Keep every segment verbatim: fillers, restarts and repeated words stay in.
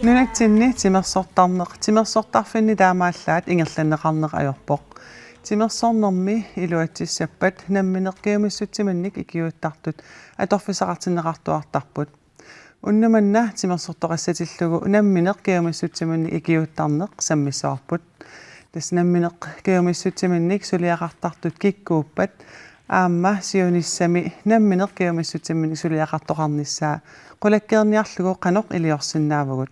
Nunatsinni timersortarneq, timersortarfinni taamaallaat ingerlanneqarneq ajorpoq. Timersornermi iluatsissappat nammineq kajumissutsiminnik ikiuuttartut atorfissaqartinneqartuartarput. Unnuk manna timersortoqassatillugu nammineq kajumissutsiminnik ikiuuttarneq sammissavarput. Tassa nammineq kajumissutsiminnik suliaqartartut kikkuuppat aamma siunissami nammineq kajumissutsiminnik suliaqartoqarnissaa qulakkeerniarlugu qanoq iliorsinnaavugut.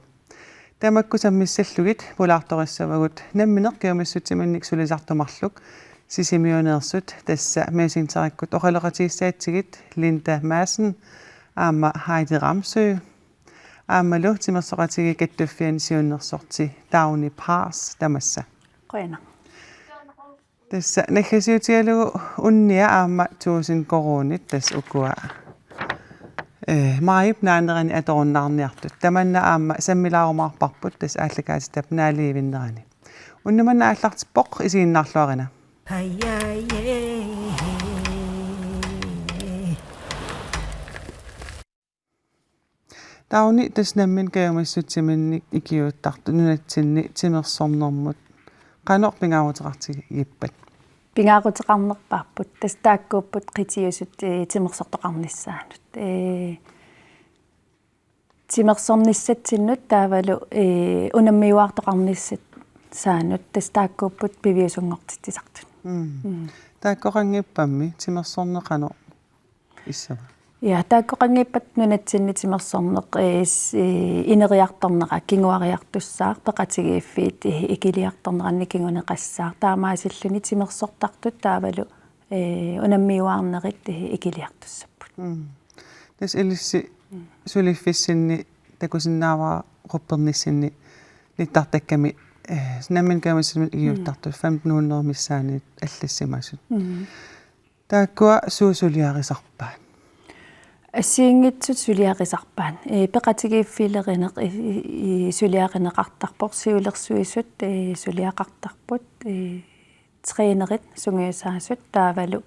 Tamakku sammissallugit pulaartorissavagut nammineq kajumissutsiminnik sulisartut marluk Sisimiuneersut, tassa Messengerikkut oqaloqatigissagatsigit Linda Madsen aamma Heidi Ramsø aammalu timersoqatigiit kattuffianni siunnersorti Dagny Pars tamassa. Qujanaq. Tassa naggasiutigalugu unnia aamma tusind koruunit tassa ukua, eh, maajip naanerani atorunnaarniartut. Tamanna aamma sammilaarumaarparput tassa aallakaatitap naaliivinnerani. Unnuk manna aallartippoq, isiginnaarluarina. Dagny, tassa nammineq kajumissutsiminnik ikiuuttartut nunatsinni timersornermut qanoq pingaaruteqartigippat? Pingaaruteqarnerpaarput, tassa taakkuupput qitiusut, eh, timersortoqarnissaannut. Eh, timersornissatsinnut taavalu, eh, unammiuaartoqarnissaanut, tassa taakkuupput piviusunngortitsisartut. Mm. Mm. Taakkoqanngippammi timersorneq qanoq issava? Ja, taakkoqanngippat nunatsinni timersorneq, eh, s-, eh, ineriartornera kinguariartussaaq, peqatigiiffiit, eh, ikiliartorneranni kinguneqassaaq. Taamaasilluni timersortartut taavalu, eh, unammiuaarnerit, eh, ikiliartussapput. Mm. Tassa ilissi Mm. suliffissinni takusinnaavara quppernissinni nittartakkami, eh, nammineq kajumissutsiminnik Mm. ikiuuttartut femten hundrede missaanniit allassimasut. Mm. Taakkua suut suliarisarpaat? Assigiinngitsut suliarisarpaat. Ee, peqatigiiffilerineq, i, i, i, suliarineqartarpoq, siulersuisut, ee, suliaqartarput, ee, trænerit sungiusaasut taavalu,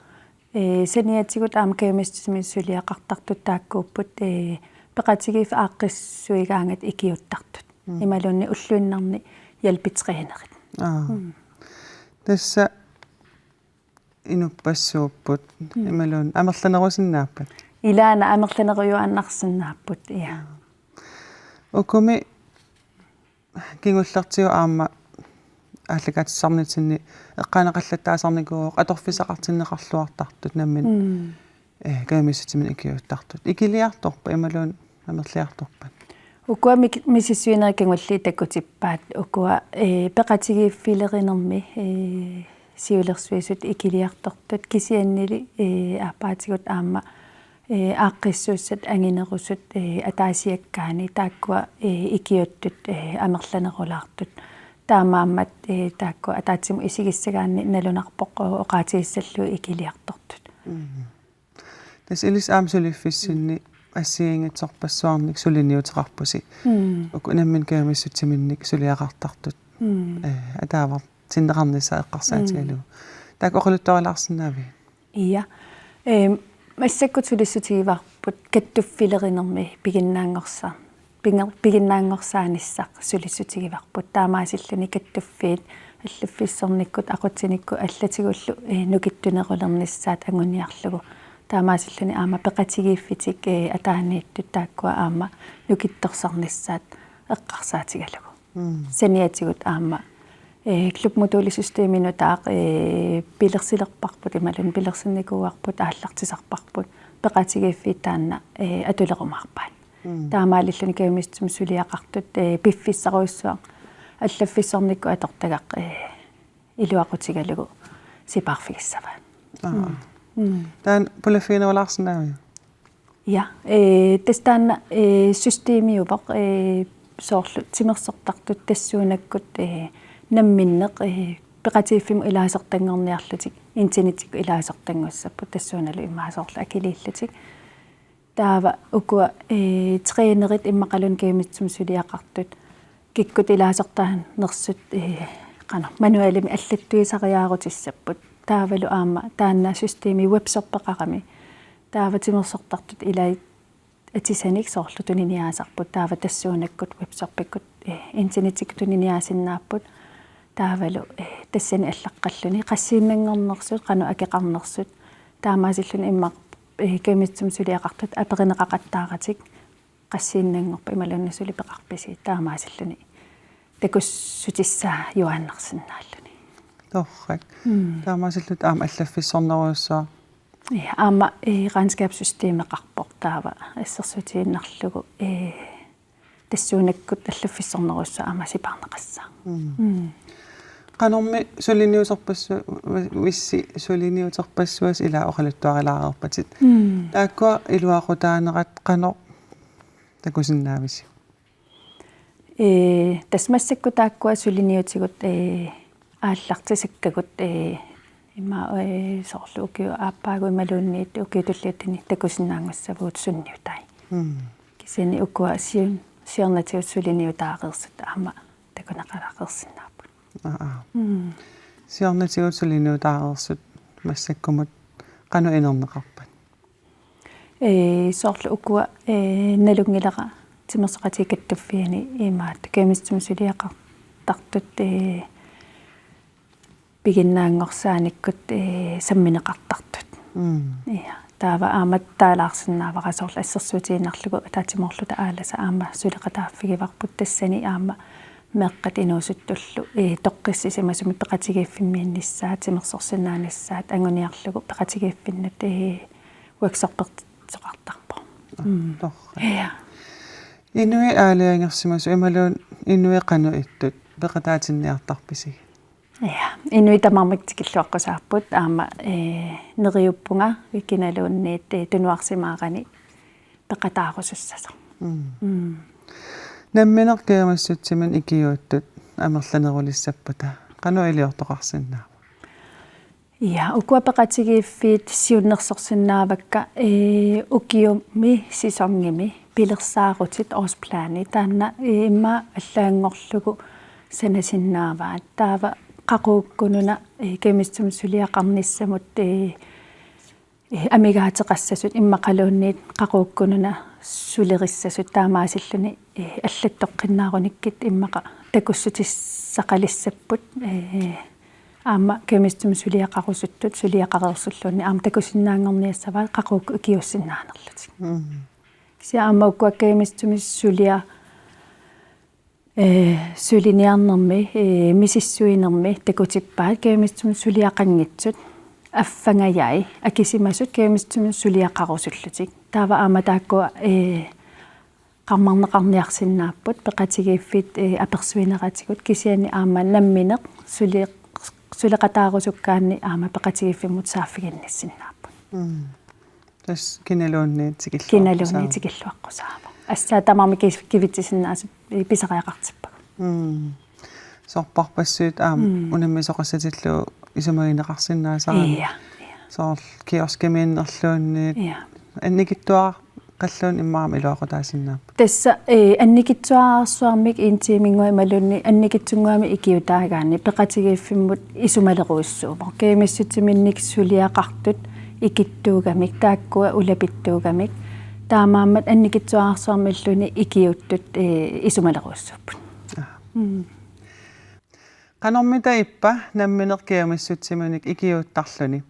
ee, saniatigut aamma kajumissutsiminnik suliaqartartut taakkuupput, ee, peqatigiiffik aaqqissuigaangat ikiuuttartut. Mm. Imaluunniit ulluinnarni hjælpetrænerit. Aa. Mm. Tassa inuppassuupput, Mm. imaluunniit amerlanerusinnaappat? Ilaana amerlanerujuaannarsinnaapput, ja. Ukumi kingullertigut aamma aallakaatitsisarnitsinni eqqaaneqallattaasarnikuuvoq atorfissaqartinneqarluartartut nammineq. Mm. Eh, kajumissutsiminnik ikiuuttartut. Ikiliartorpat imaluunniit amerliartorpat? Ukua mik-, misissuinerit kingulliit takutippaat. Ukua, eh, peqatigiiffilerinermi, eh, siulersuisut ikiliartortut kisiannili, eh, aappaatigut aamma, eh, aaqqissuussat anginerusut, eh, ataasiakkaani taakkua, eh, ikiuuttut, eh, amerlanerulaartut. Taamaammat, eh, taakkua ataatsimut isigissagaanni nalunarpoq o-, oqaatigissallugu ikiliartortut. Mm. Tassa ilissi aamma suliffissinni assigiinngitsorpassuarnik suliniuteqarpusi. Mm. Uku nammineq kajumissutsiminnik suliaqartartut. Mm. Eh, ataavartinneqarnissaa eqqarsaatigalugu. Mm. Taakku oqaluttuarilaarsinnaavigit? Ja. Ehm, massakkut sulissutigivarput kattuffilerinermi piginnaanngorsa-, pinger-, piginnaanngorsaanissaa sulissutigivarput. Taamaasilluni kattuffiit allaffissornikkut aqutsinikkut allatigullu, eh, nukittunerulernissaat anguniarlugu. Taamaasilluni aamma peqatigiiffitik, eh, ataaniittut taakkua aamma nukittorsarnissaat eqqarsaatigalugu. Mm. Saniatigut aamma, eh, klubmodulesystemi nutaaq, eh, pilersilerparput imaluunniit pilersinnikuuarput aallartisarparput peqatigiiffiit taanna, eh, atulerumaarpaat. Mm. Taamaalilluni kajumissutsiminnik suliaqartut, eh, piffissarujussuaq allaffissornikkut atortagaq, eh, iluaqutigalugu sipaarfigissavaat. Aa. Mm. Mm. Taanna pulaffiginerulaarsinnaaviuk? Ja, eh, tassa taanna, eh, systemiuvoq, eh, soorlu timersortartut tassuunakkut, eh, namminneq, eh, peqatigiiffimmut ilaasortanngorniarlutik, internettikkut ilaasortanngussapput tassuunalu immaqa soorlu akiliillutik. Taava ukua, eh, trænerit immaqaluunniit kajumissutsiminnik suliaqartut kikkut ilaasortaanersut, eh, qanoq manualimik allattuisariaarutissapput. Taavalu aamma taanna systemi webshoppeqarami. Taava timersortartut ilaat atisanik soorlu tuniniaasarput. Taava tassuunakkut webshoppikkut, eh, internettikkut tuniniaasinnaapput. Taavalu, eh, tassani allaqqalluni qassiinnanngornersut, qanoq akeqarnersut. Taamaasilluni immaqa, eh, kajumissutsiminnik suliaqartut aperineqaqattaaratik qassiinnanngorpat imaluunniit suli peqarpisi, taamaasilluni takussutissaajuaannarsinnaalluni. Torrak. Mm. Taamaasillutit aamma allaffissornerujussuaq. Ja, aamma, eh, regnskabssystemeqarpoq taava assersuutigiinnarlugu, eh, tassuunakkut allaffissornerujussuaq aamma sipaarneqassaaq. Mm. Mm. Qanormi suliniuterpassu-, vissi suliniuterpassuasi ilaa oqaluttuarilaareerpatit. Mm. Taakkua iluaqutaanerat qanoq takusinnaavisi? Ee, tassa massakkut taakkua suliniutigut, ee, aallartisakkagut, ee, immaqa, ee, soorlu ukiup aappaagu imaluunniit ukiut tulliuttuni takusinnaanngussavagut sunniutai. Mm. Kisianni ukua siun-, siornatigut suliniutaareersut aamma takuneqalaareersinnaapput. Aa, aa. Mm. Siornatigut suliniutaareersut massakkumut qanoq inerneqarpat? Ee, soorlu ukua, ee, nalunngilara timersoqatigiit kattuffianni imaattoq kajumissutsiminnik suliaqartartut, ee, piginnaanngorsaanikkut, ee, sammineqartartut. Mm. Ja, taava aamma taalaarsinnaavara soorlu assersuutigiinnarlugu ataatsimoorluta Aalasa aamma suleqataaffigivarput, tassani aamma meeqqat inuusuttullu, ee, toqqissisimasumik peqatigiiffimmiinnissaat, timersorsinnaanissaat anguniarlugu peqatigiiffinnut, ee, workshoppersoqartarpoq. Mm. Torrak. Ja. Inuit aalajangersimasut imaluunniit inuit qanoq ittut peqataatinniartarpisigit? Ja, inuit tamarmik tikilluaqqusaapput aamma, ee, neriuppunga kinaluunniit, ee, tunuarsimaarani peqataarusussasoq. Mm. Mm. Nammineq kajumissutsiminnik ikiuuttut amerlanerulissappata. Qanoq iliortoqarsinnaava? Ja, ukua peqatigiiffiit siunnersorsinnaavakka, ee, ukiumi sæsonimi pilersaarutit årsplani. Taanna, ee, immaqa allaanngorlugu sanasinnaavaat. Taava qaqugukkununa, ee, kajumissutsiminnik suliaqarnissamut, ee, ee, amigaateqassasut immaqaluunniit qaqugukkununa sulerissasut taamaasilluni, ee, allattoqqinnaarunikkit immaqa takussutissaqalissapput, ee, aamma kajumissutsiminnik suliaqarusuttut suliaqareersulluunniit aamma takusinnaanngorniassavaat qaqugukkut ikiuussinnaanerlutik. Mm. Kisianni aamma ukua kajumissutsiminnik sulia- ee, suliniarnermi, ee, misissuinermi takutippaat kajumissutsiminnik suliaqanngitsut affangajai akisimasut kajumissutsiminnik suliaqarusullutik. Taava aamma taakkua, ee, qarmarneqarniarsinnaapput peqatigiiffiit, ee, apersuineratigut kisianni aamma nammineq suli-, suleqataarusukkaanni aamma peqatigiiffimmut saaffiginnissinnaapput. Mm. Tassa kinaluunniit tikilluaqqusaavoq. Kinaluunniit tikilluaqqusaavoq. Assut tamarmik ki-, kivitsisinnaasut pisariaqartippagut. Mm. Sorpassuit aamma Mm. unammisoqassatillu isumagineqarsinnaasarami. Ja, ja. Soorlu kioskimiinnerluunniit. Ja. Annikitsuaraqalluunniit immaqa aamma iluaqutaasinnaapput. Tassa, ee, annikitsuararsuarmik en tiiminnguamik imaluunniit annikitsunnguamik ikiutaagaanni peqatigiiffimmut isumalerujussuuvoq. Kajumissutsiminnik suliaqartut ikittuugamik, taakkua ulapittuugamik. Taamaammat annikitsuararsuarmilluunniit ikiuuttut, ee, isumalerujussuupput. Aha. Mm. Qanormita ippa nammineq kajumissutsiminnik ikiuuttarluni?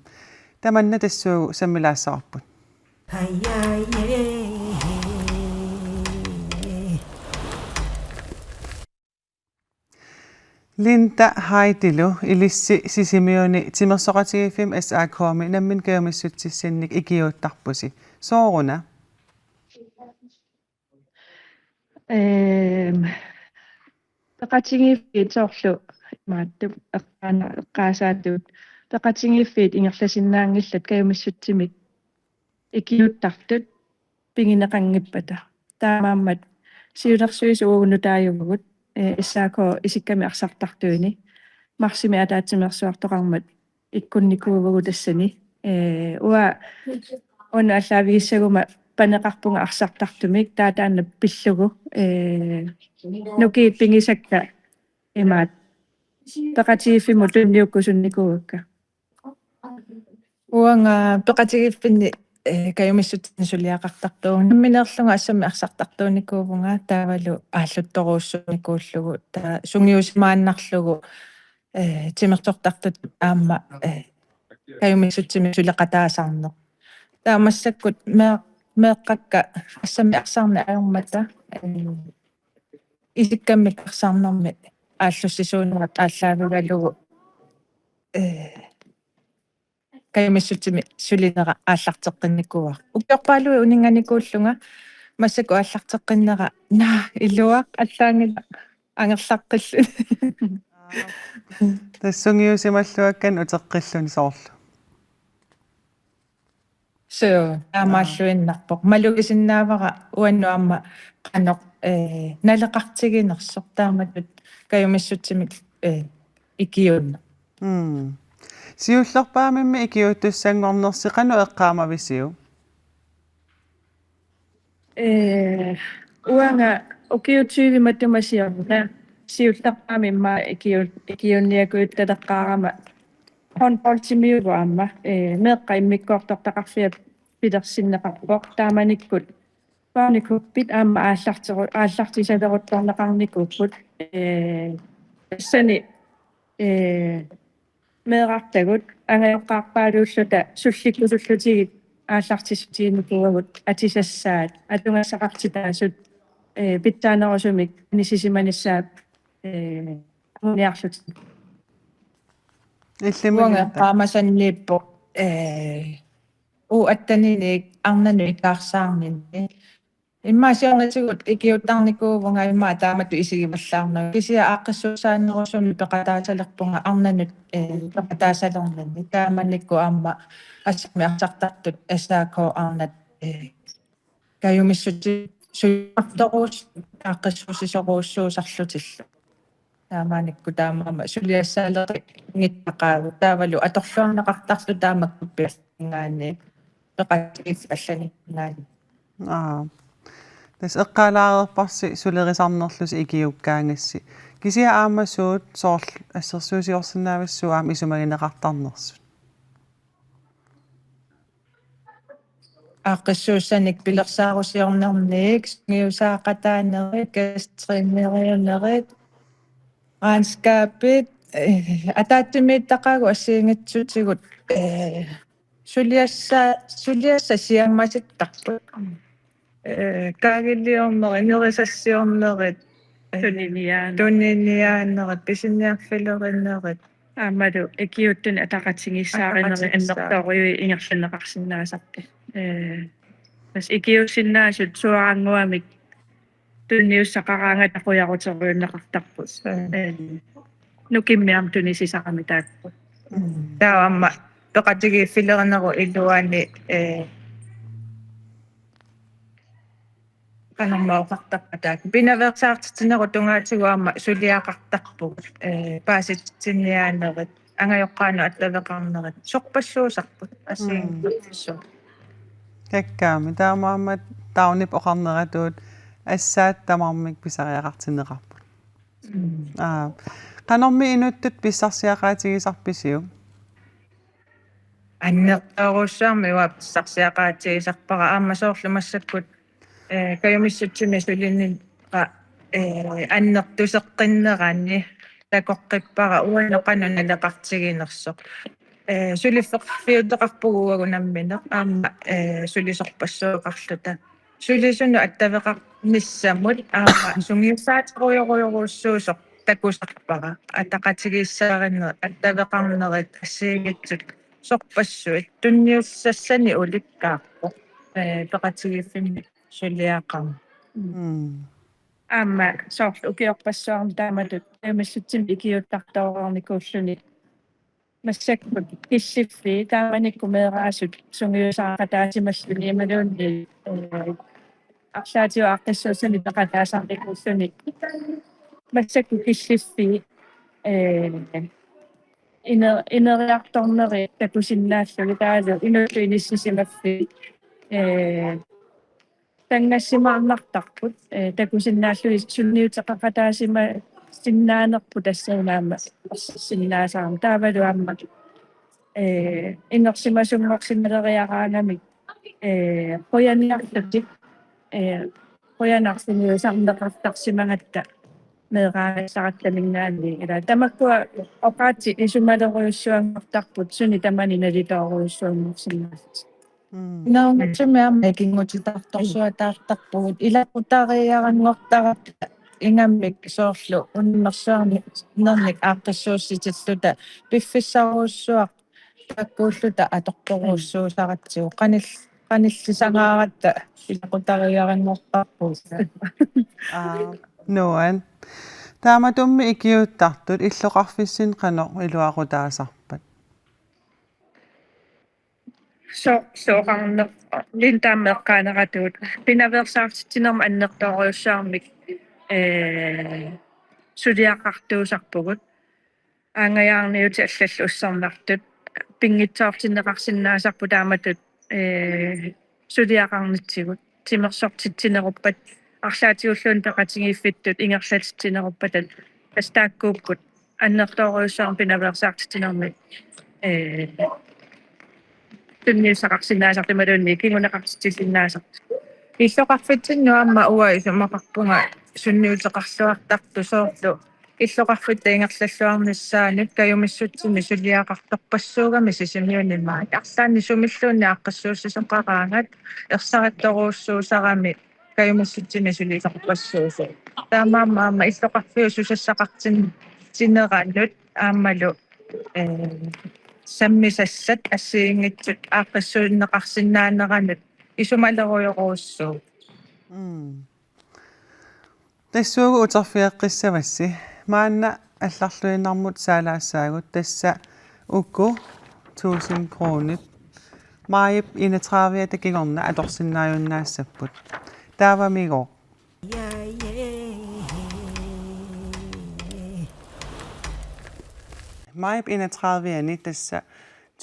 Tamanna tassuugu sammilaassavarput. Linda Heidilu ilissi Sisimiuni timersoqatigiiffimmi S A K-mi nammineq kajumissutsissinnik ikiuuttarpusi. Sooruna? Ehm, peqatigiiffiit soorlu imaattup eqqaana-, eqqaasaatut peqatigiiffiit ingerlasinnaanngillat kajumissutsimik ikiuuttartut pigineqanngippata. Taamaammat siulersuisut uagut nutaajuvugut, eh, S A K isikkamik arsartartuini. Marsimi ataatsimeersuartoqarmat ikkunnikuuvugut tassani. Eh, uanga una allaavigissaguma paneqarpunga arsartartumik, taava taanna pillugu, ee, nukiit pigisakka imaat peqatigiiffimmut tunniukkusunnikuuakka. Uanga peqatigiiffinni, ee, kajumissutsinni suliaqartartuuvunga. Nammineerlunga assammik arsartartuunikuuvunga, taavalu aalluttorujussuunikuullugu, taava sungiusimaannarlugu, ee, timersortartut aamma, ee, kajumissutsimik suleqataasarneq. Taava massakkut mee-, meeqqakka assammik arsarneq ajormata, ee, isikkammikkut arsarnermi aallussisuunerat aallaavigalugu, ee, kajumissutsimik sulinera aallarteqqinnikuuara. Ukiorpaaluit uninnganikuullunga massakkut aallarteqqinnera, naa, iluaq, allaanngilaq, angerlaqqilluni. Tassa sungiusimalluakkannik uteqqilluni soorlu. Suu, taamaalluinnarpoq. Malugisinnaavara uannut aamma qanoq, ee, naleqartiginersoq taamatut kajumissutsimik, ee, ikiuunneq. Mm. Siullerpaamimmi ikiuuttussanngornersi qanoq eqqaamavisiuk? Ee, uanga ukiut tyve matuma siorna siullerpaamik immaqa ikiu-, ikiuunniakujuttaleqqaarama håndboldimiuvoq aamma, ee, meeqqat immikkoortortaqarfiat pilersinneqarpoq, taamanikkut børneklubbit aamma aallarteru-, aallartisaleruttorneqarnikuupput, ee, tassani, ee, meerartagut angajoqqaarpaaluulluta sullikkusullutigit aallartissutiginikuuagut atisassaat, atugassaqartitaasut, ee, pitsaanerusumik anissisimanissaat, ee, anguniarlutik. Illimmi uanga Linda? Eqqaamasanniippoq, ee, U atteninik arnanut ikaarsaarninni. Immaqa siornatigut ikiuuttarnikuuvunga immaqa taamatut isigivallaarnagu. Kisianni aaqqissuussaanerusumik peqataasalerpunga arnanut, ee, peqataasalernini. Taamanikkut aamma assammik arsartartut S A K arnat, ee, kajumissutsit suliartorujus-, aaqqissuussisorujussuusarlutillu. Taamanikkut taamaammat suliassaaleqinngitsoqaagut taavalu atorluarneqartarluta taama kuppiarfinngaanniit peqatigiiffik allaninngaanniit. Aap. Tassa eqqaalaareerparsi sulerisarnerlusi ikiuukkaangassi. Kisianni aamma suut soorlu assersuusiorsinnaaviuk suut aamma isumagineqartarnersut? Aaqqissuussanik pilersaarusiornernik, sungiusaaqataanerit, gæstetrænerit, regnskabit, ee, ataatsimiititaqaagut assigiinngitsutigut, ee, suliassa-, suliassat siammasittarput. Ee, kaagiliornerit, nerisassiornerit, ee, tuniniaanerit. Tuniniaanerit, pisiniarfilerinerit. Aammalu ikiuuttunik ataqatigiissaarinerit. Ataqatigiissaat. Annertoorujussuit ingerlanneqarsinnaasarput. Ee, tassa ikiuussinnaasut suaarannguamik tunniussaqaraangata qujaruterujuunneqartarput. Mm. Ee, nukimmi aamma tunisisarami taakku. Mm. Taava aamma peqatigiiffilerinerup iluani, ee, qanormaa oqartarpa taakku. Pinaveersaartitsinerup tungaatigut aamma suliaqartarpugut, ee, paasititsiniaanerit, angajoqqaanut attaveqarnerit, sorpassuusarput, assigiinngitsorpassuit. Mm. Takkaami, taamaammat Taunip oqarneratut assaat tamarmik pisariaqartinneqarput. Mm. Aa, qanormi inuttut pissarsiaqaatigisarpisiuk? Annertoorujussuarmik uanga pissarsiaqaatigisarpara aamma soorlu massakkut, ee, kajumissutsimik sulinera, ee, annertuseqqinnerani takoqqippara uannut qanoq naleqartiginersoq. Ee, suliffeqarfiuteqarpugut uagut nammineq aamma, ee, sulisorpassuaqarluta. Sulisunut attaveqarnissamut aamma sungiussaaterujorujorujussuusoq takusarpara. Ataqatigiissaarinerit, attaveqarnerit, assigiinngitsut, sorpassuit, tunniussassanik ulikkaarpoq, ee, peqatigiiffimmi suliaqarneq. Mm. Aamma soorlu ukiorpassuarni taamatut kajumissutsimik ikiuuttartoreernikuulluni massakkut killiffii taamanikkut meeraasut sungiusaaqataasimalluni imaluunniit, ee, arlaatigut aaqqissuussanik peqataasarnikuulluni massakkut killiffii, ee, ine-, ineriartornerit takusinnaallugit taavalu inuttut inissisimaffii, ee, tanngassimaarnartarput, ee, takusinnaallugit sunniuteqaqataasimaarsinnaanerput tassa una aamma ersisinnaasarami. Taavalu aamma, ee, inersimasunngorsimaleriaraangamik, ee, qujaniarlutik, ee, qujanarsimaarneqartarsimagatta meeraagassarataminngaanniit. Ila tamakkua oqaatsit isumalerujussuanngortarput, suni tamani nalitoorujussuanngorsinnaallutik. Mm. Naammatsimi aamma ikinngutitartorsuataartarpugut, ilaqutariiaranngortaratta ingammik soorlu unammersuarnernik aaqqissuussitilluta piffissarujussuaq taakkuulluta atortorujussuusaratsigu qanil-, qanillisangaaratta ilaqutariiaranngortarpugut. Aa, nuan. Taamatummi ikiuuttartut illoqarfissinni qanoq iluaqutaasarpat? So-, soorunami Linda aamma eqqaaneratuut pinaveersaartitsinermi annertoorujussuarmik, ee, suliaqartuusarpugut. Aanngajaarniutit allallu ussernartut pinngitsoortinneqarsinnaasarput taamatut, ee, suliaqarnitsigut. Timersortitsineruppat arlaatigulluunniit peqatigiiffittut ingerlatitsineruppata, tassa taakkuupput annertoorujussuarmik pinaveersaartitsinermi, ee, tunniussaqarsinnaasartut imaluunniit kinguneqartitsisinnaasartut. Illoqarfitsinnut aamma uanga isumaqarpunga sunniuteqarluartartut, soorlu illoqarfitta ingerlalluarnissaanut kajumissutsimik suliaqartorpassuugami Sisimiuni maani. Arlaannik sumilluunniit aaqqissuussisoqaraangat ersarittorujussuusarami kajumissutsimik suliaqartorpassuusoq. Taamaammat aamma illoqarfiup susassaqartin-, tineranut aammalu, ee, sammisassat assigiinngitsut aaqqissuunneqarsinnaaneranut isumalerujorujussuuvoq. Mm. Tassuugu uterfigeqqissavassi. Maanna allarluinnarmut saalaassaagut, tassa uku tusind kronit maajip enogtredive-ata kingorna atorsinnaajunnaassapput. Taavamigooq. Maajip enogtredive-ani tassa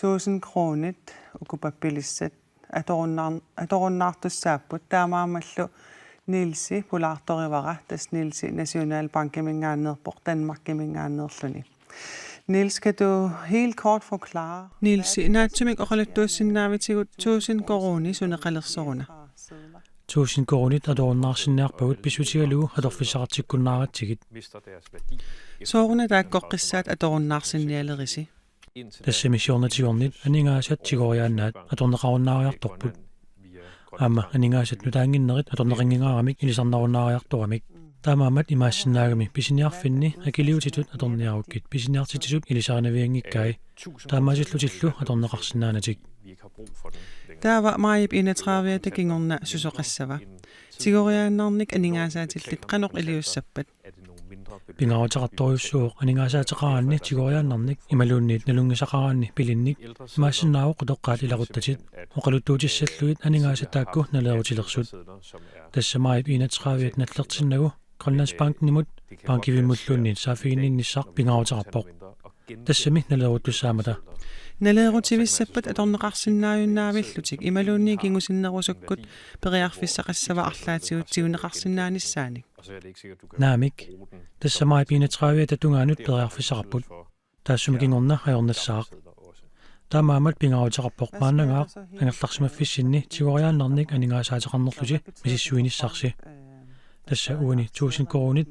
tusind kronit uku pappilissat atorunnaar-, atorunnaartussaapput, taamaammallu Nielsi pulaartorivara, tassa Nielsi Nationalbankiminngaanneerpoq, Danmarkiminngaanneerluni. Niels, kan du helt kort forklare? Niels, naatsumik oqaluttuussinnaavisigut tusind koruuni suneqalersoruna? Tusind koruunit atorunnaarsinniarpagut pissutigalugu atorfissaqartikkunnaaratsigit. Sooruna taakkoqqissaat atorunnaarsinnialerisi? Tassami siornatigornit aningaasat tigoriaannaat atorneqarunnaariartorput. Aamma aningaasat nutaannginnerit atorneqanngingaaramik ilisarnarunnaariartoramik. Taamaammat imaassinnaagami pisiniarfinni akiliutitut atorniarukkit pisiniartitsisut ilisarinavianngikkai. Taamaasillutillu atorneqarsinnaanatik. Taava maajip enogtredive-ata kingorna susoqassava? Tigoriaannarnik aningaasaatillit qanoq iliussappat? Pingaaruteqartorujussuuvoq aningaasaateqaraanni tigoriaannarnik imaluunniit nalunngisaqaraanni pilinnik, imaassinnaavoq utoqqaat ilaquttatit, oqaluttuutissallugit aningaasat taakku naleerutilersut. Tassa maajip enogtredive-ata nallertinnagu GrønlandsBankenimut, bankivimmulluunniit saaffiginninnissaq pingaaruteqarpoq. Tassami naleeruttussaammata. Naleerutivissappat atorneqarsinnaajunnavillutik imaluunniit kingusinnerusukkut periarfissaqassava arlaatigut tiguneqarsinnaanissaanik? Naamik, tassa maajip enogtredive-ata tungaanut periarfissaqarput. Taassuma kingorna ajornassaaq. Taamaammat pingaaruteqarpoq maannangaaq angerlarsimaffissinni tigoriaannarnik aningaasaateqarnerlusi misissuinissarsi. Tassa uani tusind koruunit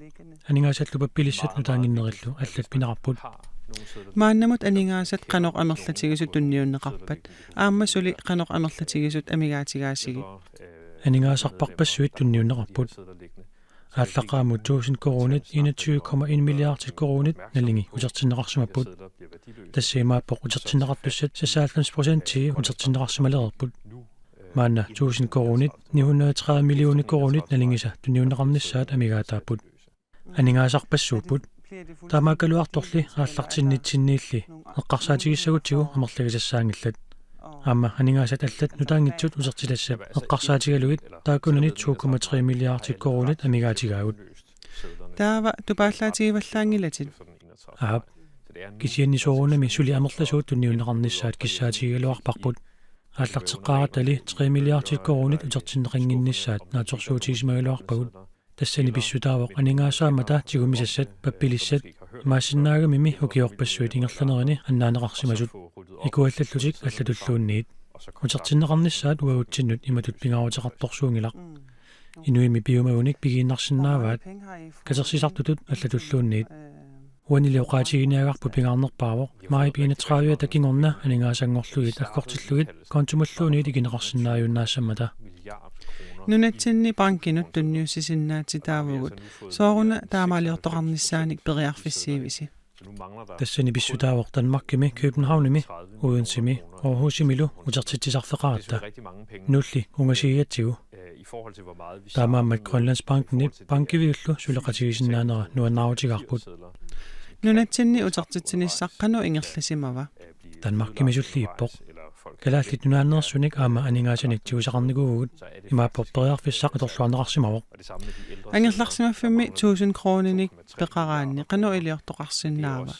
aningaasallu pappilissat nutaannginnerillu allat pineqarput. Maannamut aningaasat qanoq amerlatigisut tunniunneqarpat? Aamma suli qanoq amerlatigisut amigaatigaasigut? Aningaasarparpassuit tunniunneqarput. Aallaqqaammut tusind koruunit enogtyve komma en milliardit koruunit nalingi utertinneqarsimapput. Tassa imaappoq utertinneqartussat seksoghalvfems procentii utertinneqarsimalereerput. Maanna tusind koruunit ni hundrede og tredive millioner koruunit nalingisa tunniunneqarnissaat amigaataapput. Aningaasarpassuupput. Taamaakkaluartorli aallartinnitsinniilli eqqarsaatigissagutsigu amerlagisassaanngillat. Aamma aningaasat allat nutaanngitsut utertitassat eqqarsaatigalugit taakkunani to komma tre milliardit koruunit amigaatigaagut. Taava tupaallaatigivallaanngilatit? Aap. Kisianni soorunami suli amerlasuut tunniunneqarnissaat kissaatigigaluarparput. Aallarteqqaarattali tre milliardit koruunit utertinneqannginnissaat naatsorsuutigisimagaluarpagut. Tassani pissutaavoq aningaasaammata tigumisassat, pappilissat, imaassinnaagamimi ukiorpassuit ingerlanerini annaaneqarsimasut. Ikuallallutik allatulluunniit. Utertinneqarnissaat uagutsinnut imatut pingaaruteqartorsuunngilaq. Inuimmi piumagunik pigiinnarsinnaavaat, katersisartutut allatulluunniit. Uanili oqaatiginiagarput pingaarnerpaavoq maajip enogtredive-ata kingorna aningaasanngorlugit aggortillugit kontomalluunniit ikineqarsinnaajunnaassammata. Nunatsinni bankinut tunniussisinnaatitaavugut. Sooruna taamaaliortoqarnissaanik periarfissiivisi? Tassani pissutaavoq Danmarkimi, Københavnimi, Odensemi, Aarhusimilu utertitsisarfeqaratta. Nulli ungasigigatsigu. Taamaammat Grønlandsbankenip bankiviullu suleqatigisinnaanera nuannaarutigaarput. Nunatsinni utertitsinissaq qanoq ingerlasimava? Danmarkimisulli ippoq. Kalaallit Nunaanneersunik aamma aningaasanik tigusaqarnikuuvugut, imaappoq periarfissaq atorluarneqarsimavoq. Angerlarsimaffimmi tusind koruuninik peqaraanni qanoq iliortoqarsinnaava?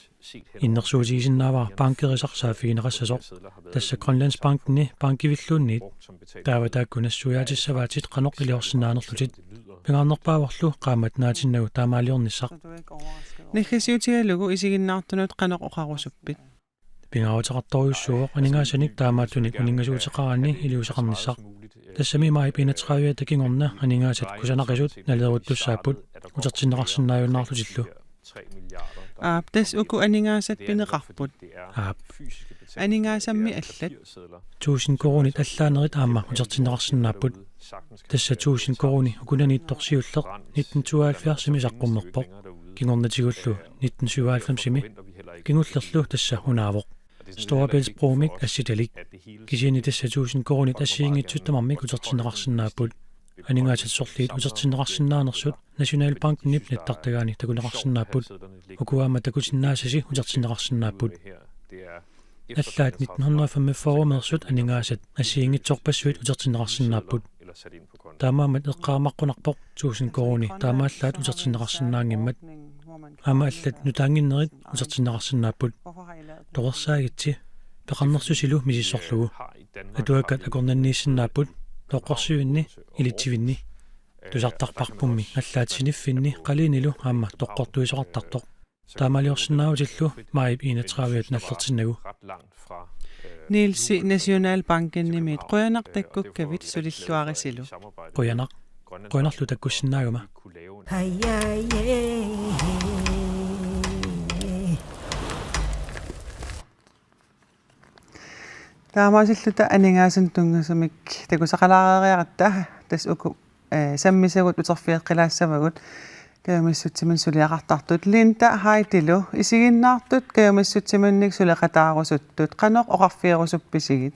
Innersuussisinnaavara bankerisaq saaffigineqassasoq. Tassa Grønlandsbankeni bankivilluunniit. Taava taakku nassuiaatissavaatit qanoq iliorsinnaanerlutit. Pingaarnerpaavorlu qaammat naatinnagu taamaaliornissaq. Naggasiutigalugu isiginnaartunut qanoq oqarusuppit? Pingaaruteqartorujussuuvoq aningaasanik taamaattunik uninngasuuteqaraanni iliuuseqarnissaq. Tassami maajip enogtredive-ata kingorna aningaasat kusanaqisut naleeruttussaapput utertinneqarsinnaajunnaarlutillu. Aap, tassa uku aningaasat pineqarput. Aap. Aningaasammi allat? Tusind koruunit allaanerit aamma utertinneqarsinnaapput. Tassa tusind koruuni ukunaniittoq siulleq nitten tooghalvfjerdsimi saqqummerpoq. Kingornatigullu nitten syvoghalvfemsimi. Kingullerlu tassa unaavoq. Storebæltsbrommik assitalik. Kisianni tassa tusind koruunit assigiinngitsut tamarmik utertinneqarsinnaapput. Aningaasat sorliit utertinneqarsinnaanersut Nationalbankenip nittartagaani takuneqarsinnaapput. Uku aamma takusinnaasasi utertinneqarsinnaapput. Allaat nitten hundrede femogfyrre-meersut aningaasat assigiinngitsorpassuit utertinneqarsinnaapput. Taamaammat eqqaamaqqunarpoq tusind koruuni taamaallaat utertinneqarsinnaanngimmat. Aamma allat nutaannginnerit utertinneqarsinnaapput. Toqersaagitsi, peqarnersusilu misissorlugu. Atuakkat akornanniissinnaapput, toqqorsivinni, ilitsivinni. Tusartarparpummi allaat siniffinni qaliinilu aamma toqqortuisoqartartoq. Taamaaliorsinnaavutillu maajip enogtredive-at nallertinnagu. Nielsi, Nationalbankenimiit qujanaq takkukkavit, sulilluarisilu. Qujanaq. Qujanarlu takkussinnaagama. Taamaasilluta aningaasanut tunngasumik takusaqalaareeriaratta, tassa uku, eh, sammisagut uterfigeqqilaassavagut kajumissutsiminnik suliaqartartut. Linda Heidilu isiginnaartut kajumissutsiminnik suleqataarusuttut qanoq oqarfigerusuppisigit?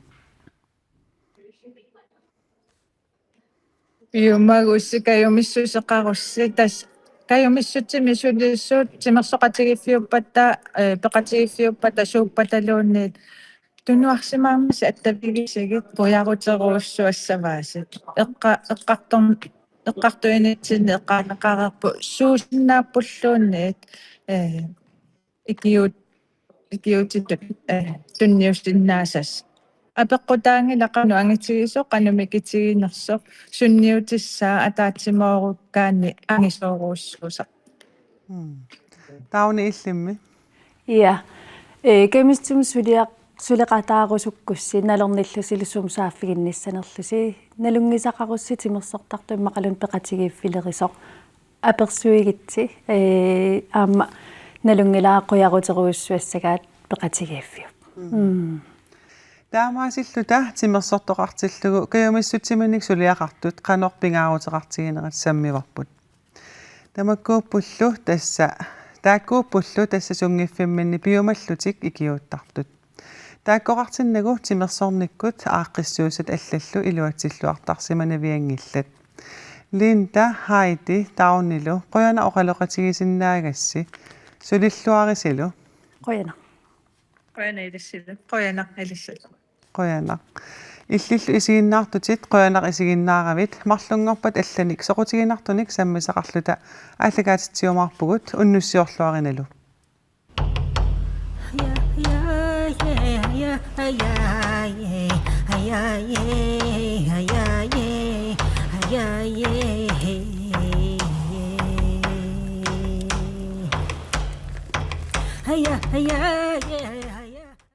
Piumagussi kajumissuseqarussi, tassa kajumissutsimik sulisut timersoqatigiiffiuppata, eh, peqatigiiffiuppata suuppataluunniit tunuarsimaarnasi attavigisigit qujaruterujussuassavaasi. Eqqa-, eqqartorn-, eqqartuinitsinni eqqaaneqareerpoq suusinnaappulluunniit, eh, ikiuut-, ikiuutitut, eh, tunniussinnaasasi. Apeqqutaanngilaq qanoq angitigisoq, qanoq mikitiginersoq, sunniutissaa ataatsimoorukkaanni angisoorujussuusarpoq. Mm. Tauuni, illimmi? Ja. Eh, kajumissutsiminnik suliaq-, suleqataarusukkussi nalornillusilu sumut saaffiginnissanerlusi. Nalunngisaqarussi timersortartut immaqaluunniit peqatigiiffilerisoq. Apersuigitsi, eh, aamma nalunngilara qujaruterujussuassagaat peqatigiiffiup. Mm. Mm. Taamaasilluta timersortoqartillugu kajumissutsiminnik suliaqartut qanoq pingaaruteqartiginerit sammivarput. Tamakkuuppullu tassa, taakkuuppullu tassa sunngiffimminni piumallutik ikiuuttartut. Taakkoqartinnagu timersornikkut aaqqissuussat allallu iluatsilluartarsimanavianngillat. Linda, Heidi, Taunilu qujanaq oqaloqatigisinnaagassi. Sulilluarisilu. Qujanaq. Qujanaq ilissilu. Qujanaq ilissilu. Qujanaq. Illillu isiginnaartutit qujanaq isiginnaaravit, marlunngorpat allanik soqutiginartunik sammisaqarluta aallakaatitsiumaarpugut, unnussiorluarinalu. Hayaye, hayaye, hayaye. Haya, hayaye.